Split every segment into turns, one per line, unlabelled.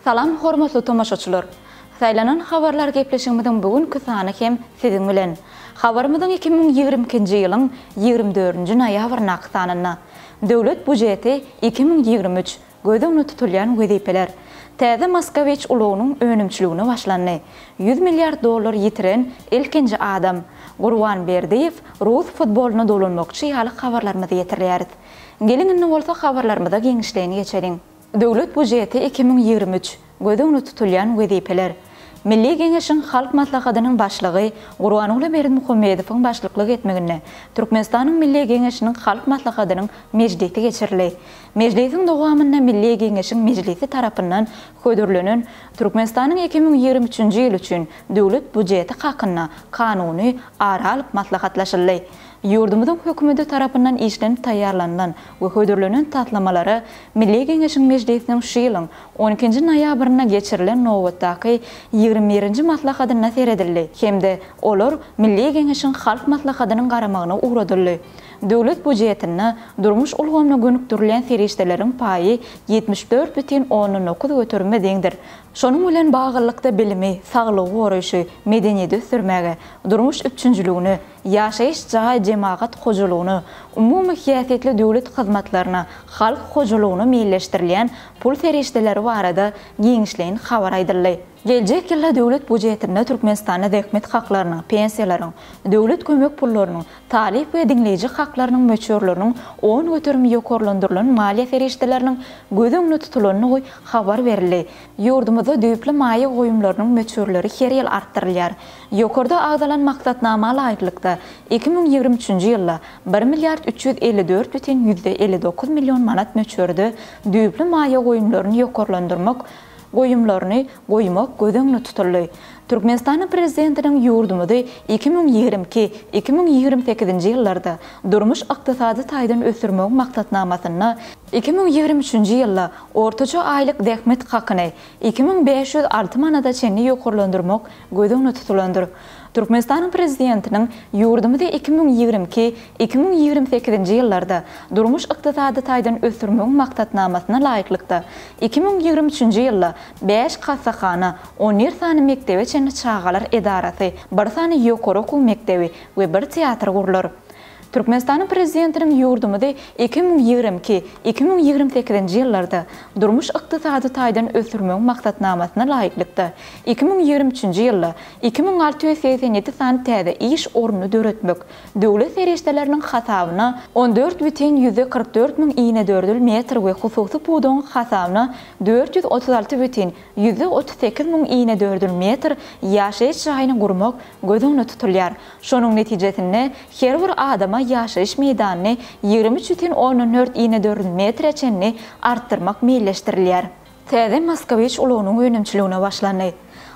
Salam hormatly tomaşaçylar! Saýlanan habarlar gepleşigimiziň bu günki sany hem siziň bilen. Habarymyzyň 2022-nji ýylyň 24-nji noýabryndaky sanynda Döwlet bujeti 2023, Göz öňünde tutulýan wezipeler. Täze Moskowiç ulagynyň önümçiligine başlandy. 100 milliard dollar ýitiren ilkinji adam. Gurban Berdiýew rus futbolyna dolanmakçy ýaly habarlarymyzy ýetirýäris. Geliň indi bolsa habarlarymyza giňişleýin geçeliň. Döwlet bujeti 2023, Göz öňünde tutulýan wezipeler. Milli Geňeşiň Halk Maslahatynyň Başlygy Gurbanguly Berdimuhamedowyň başlyklyk etmeginde Türkmenistanyň Milli Geňeşiniň Halk Maslahatynyň mejlisi geçirildi. Mejlisiň dowamynda Milli Geňeşiň Mejlisi tarapyndan hödürlenen Türkmenistanyň 2023-nji ýyl üçin Döwlet býujeti hakynda Kanuny ara alyp maslahatlaşyldy. Ýurdumyzyň Hökümeti tarapyndan işlenip taýýarlanylan we hödürlenen taslamalara Milli Geňeşiň Mejlisiniň şu ýylyň on ikinji noýabrynda geçirilen nobatdaky ýigrimi birinji maslahatynda seredildi hem-de olar Milli Geňeşiň Halk Maslahatynyň garamagyna ugradyldy. Döwlet býujetinde durmuş ulgamyna gönükdirilýän serişdeleriň paýy 74,9 göterime deňdir. Şonuň bilen baglylykda bilimi, saglygy goraýşy, medeniýeti ösdürmäge, durmuş üpjünjiligini, ýaşaýyş jaý-jemagat hojalygyna, umumy häsiýetli döwlet hyzmatlaryna, halk hojalygyna meýilleşdirilýän pul serişdeleri barada giňişleýin habar aýdyldy. Geljek ýylda döwlet bujetinde Türkmenistanda zähmet haklarynyň, pensiýalaryň, döwlet kömek pullarynyň, talyp we diňleýji haklarynyň möçberleriniň 10% ýokarlandyrylan maliýe serişdeleriniň göz öňünde tutulandygy habar berildi. Ýurdumyzda düýpli maýa goýumlarynyň möçberleri her ýyl artdyrylýar. Ýokarda agzalan maksatnama laýyklykda, 2023-nji ýylda bir milliard 354 bütin 59 million manat möçberde düýpli maýa goýumlaryny ýokarlandyrmak goýumlaryny goýmak göz öňünde tutuldy. Türkmenistanyň Prezidentiniň ýurdumyzy 2022, 2028-nji ýyllarda durmuş-ykdysady taýdan ösdürmegiň maksatnamasynda 2023-nji ýylda ortaça aýlyk zähmet hakyny 2506 manada çenli ýokarlandyrmak göz öňünde tutulandyr. Türkmenistanyň Prezidentiniň ýurdumyzy 2022, 2028-nji ýyllarda durmuş-ykdysady taýdan ösdürmegiň maksatnamasyna laýyklykda, 2023-nji ýylda bäş hassahana, on bir sany mekdebe çenli çagalar edarasy, bir sany ýokary okuw mekdebi we bir teatr gurlar. Türkmenistanyň Prezidentiniň ýurdumyzy 2022, 2028-nji ýyllarda durmuş-ykdysady taýdan ösdürmegiň maksatnamasyna laýyklykda, 2023-nji ýylda 2687 sany täze iş ornuny döretmek, döwlet serişdeleriniň hasabyna on dört bütin ýüzde 44 müň inedördül metr we hususy pudagyň hasabyna 436 bütin ýüzde 38 müň inedördül metr ýaşaýyş jaýyny gurmak göz öňünde tutulýar. Şonuň netijesinde, her bir adama ýaşaýyş meýdanyny 23 bütin ondan dört inedördül metre çenli artdyrmak meýilleşdirilýär. Täze Moskowiç ulagynyň önümçiligine başlandy.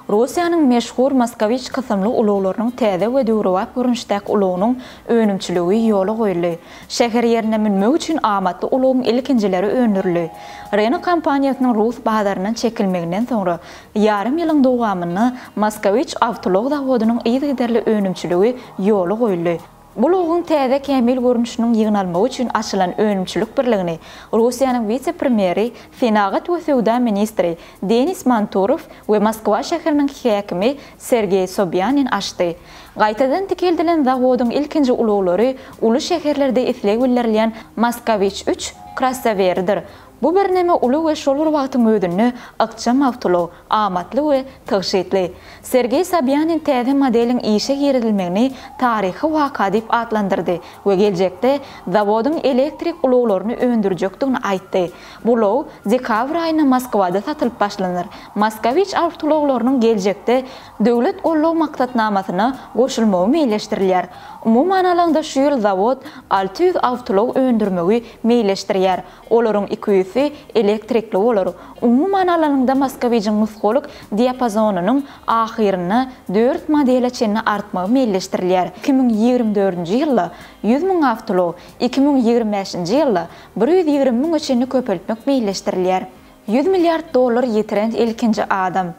Russiýanyň meşhur Moskowiç kysymly ulaglarynyň täze we döwrebap görnüşdäki ulagynyň önümçiligi ýola goýuldy. Şäher ýerinde münmek üçin amatly ulagyň ilkinjileri öndürildi. Renault kompaniýasynyň rus bazaryndan çekilmeginden soňra, Ýarym ýylyň dowamynda Moskowiç awtoulag zawodynyň yzygiderli önümçiligi ýola goýuldy. Bu ulagyň täze kämil görnüşiniň ýygnalmagy üçin açylan önümçilik birligini Russiýanyň wise-premýeri, senagat we söwda ministri Denis Manturow we Moskwa şäheriniň häkimi Sergeý Sobýanin açdy. Gaýtadan dikeldilen zawodyň ilkinji ulaglary uly şäherlerde isleg bildirilýän Moskowiç üç krossoweridir. Bu birneme uly we şol bir wagtyň özünde ykjam awtoulag, amatly we tygşytly. Sergeý Sobýanin täze modeliň işe girizilmegini taryhy waka diýip atlandyrdy we geljekde zawodyň elektrik ulaglaryny öndürjekdigini aýtdy. Bu ulag dekabr aýynda Moskwada satylyp başlanar. Moskowiç awtoulaglarynyň geljekde döwlet goldaw maksatnamasyna goşulmagy meýilleşdirilýär. Umuman alanda şu ýyl zawod 600 awtoulag öndürmegi meýilleşdirýär. Olaryň iki ýüzüsi elektrikli bolar. Umuman alanyňda Moskowijiň nusgalyk diapazonynyň ahyrynda dört modele çenli artmagy meýilleşdirilýär. 2024-nji ýylda 100 müň awtoulag, 2025-nji ýylda 120 müňe çenli köpeltmek meýilleşdirilýär. 100 milliard dollar ýitiren ilkinji adam.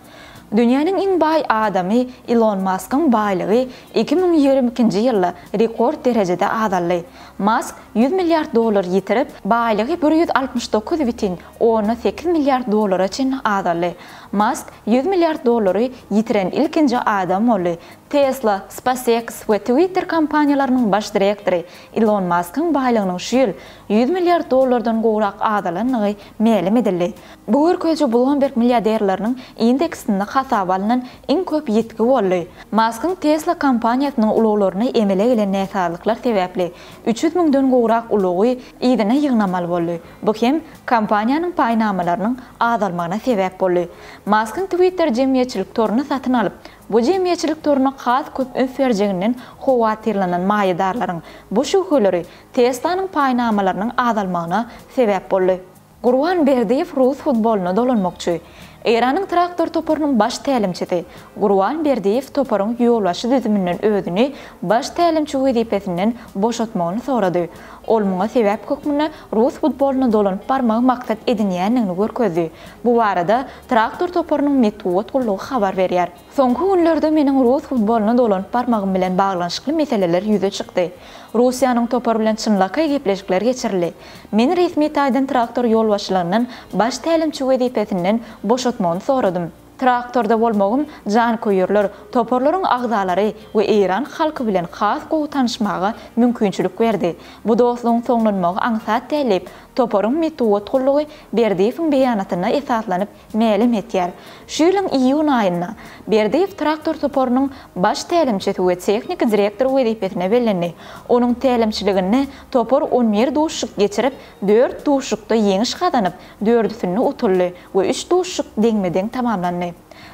Dünýäniň iň baý adamy Ilon Maskyň baýlygy 2022-nji ýylda rekord derejede azaldy. Mask 100 milliard dollar ýitirip, baýlygy 169 bütin onda sekiz milliard dollara çenli azaldy. Mask 100 milliard dollary ýitiren ilkinji adam boldy. Tesla, SpaceX we Twitter kompaniýalarynyň baş direktory Ilon Maskyň baýlygynyň şu ýyl 100 milliard dollardan gowrak azalandygy mälim edildi. Bu görkeziji Bloomberg milliarderleriniň indeksinde hasaba alnan iň köp ýitgi boldy. Maskyň Tesla kompaniýasynyň ulaglarynda emele gelen näsazlyklar sebäpli 300 müňden gowrak ulagy yzyna ýygnamaly boldy. Bu hem kompaniýanyň paýnamalarynyň azalmagyna sebäp boldy. Maskyň Twitter jemgyýetçilik toruny satyn alyp, bu jemgyýetçilik toruna has köp üns berjeginden howatyrlanan maýadarlaryň bu şübheleri Teslanyň paýnamalarynyň azalmagyna sebäp boldy. Gurban Berdiýew rus futbolyna dolanmakçy. Eýranyň Traktor toparynyň baş tälimçisi Gurban Berdiýew toparyň ýolbaşçy düzüminden özüni baş tälimçi wezipesinden boşatmagyny sorady. Ol muňa sebäp hökmünde rus futbolyna dolanyp barmagy maksat edinýändigini görkezdi. Bu barada Traktor toparynyň metbugat gullugy habar berýär. Soňky günlerde meniň rus futbolyna dolanyp barmagym bilen baglanyşykly meseleler ýüze çykdy. Russiýanyň topary bilen çynlakaý gepleşikler geçirildi. Men resmi taýdan Traktor ýolbaşçylygyndan baş tälimçi wezipesinden boşatmagyny soradym. Traktorda bolmagym janköýerler, toparlaryň agzalary we eýran halky bilen has gowy tanyşmaga mümkinçilik berdi. Bu dostlugyň soňlanmagy aňsat däl diýip, toparyň metbugat gullugy Berdiýewiň beýanatyna esaslanyp mälim etýär. Şu ýylyň iýun aýynda Berdiýew Traktor toparynyň baş tälimçisi we tehniki direktory wezipesine bellendi. Onuň tälimçiliginde topar on bir duşuşyk geçirip, dört duşuşykda ýeňiş gazanyp, dördüsinde utuldy we üç duşuşyk deňme-deň tamamlandy.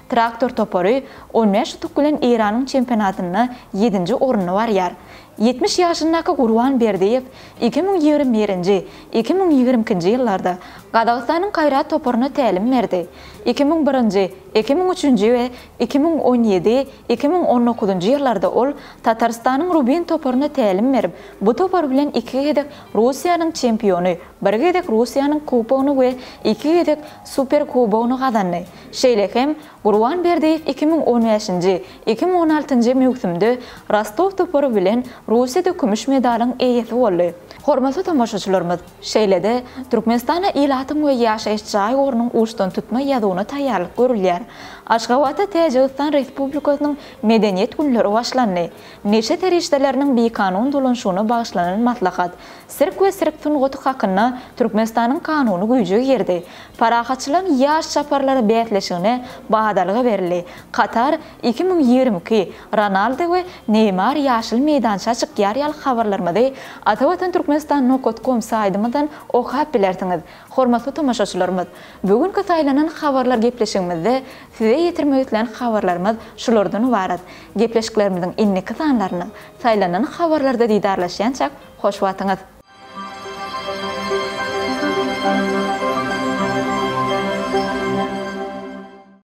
Traktor topary on bäş utuk bilen Eýranyň çempionatynda ýedinji orunda barýar. 70 ýaşyndaky Gurban Berdiýew 2021-nji, 2022-nji ýyllarda Gazagystanyň Kaýrat toparyna tälim berdi. 2001-nji, 2003-nji we 2017, 2019-njy ýyllarda ol Tatarystanyň Rubin toparyna tälim berip, bu topar bilen iki gezek Russiýanyň çempiony, bir gezek Russiýanyň kubogyny we iki gezek Superkubogyny gazandy. Şeýle hem, Gurban Berdiýew 2015-nji, 2016-njy möwsümde Rostow topary bilen Russiýada kümüş medalyň eýesi boldy. Hormatly tomaşaçylarymyz, şeýle-de, Türkmenistanda ilatyň we ýaşaýyş jaý gorunyň uçdantutma ýazuwyna taýýarlyk görülýär. Aşgabatda Täjigistan Respublikasynyň Medeniýet günleri başlandy. Neşe serişdeleriniň bikanun dolanyşygyna bagyşlanan maslahat, Sirk we sirk sungaty hakynda Türkmenistanyň Kanuny güýje girdi. Parahatçylygyň ýaş çaparlary bäsleşigine badalga berildi. Katar 2022, Ronaldo we Neýmar ýaşyl meýdança çykýar ýaly habarlarymyzy Atavatan Türkmenistan nokat kom saýdymyzdan okap bilersiňiz. Hormatly tomaşaçylarymyz, bu günki saýlanan habarlar gepleşigimizde size ýetirmek islän habarlarymyz şulardan ybarat. Gepleşiklerimiziň indiki sanlarynda saýlanan habarlarda didarlaşýançak hoş wagtyňyz!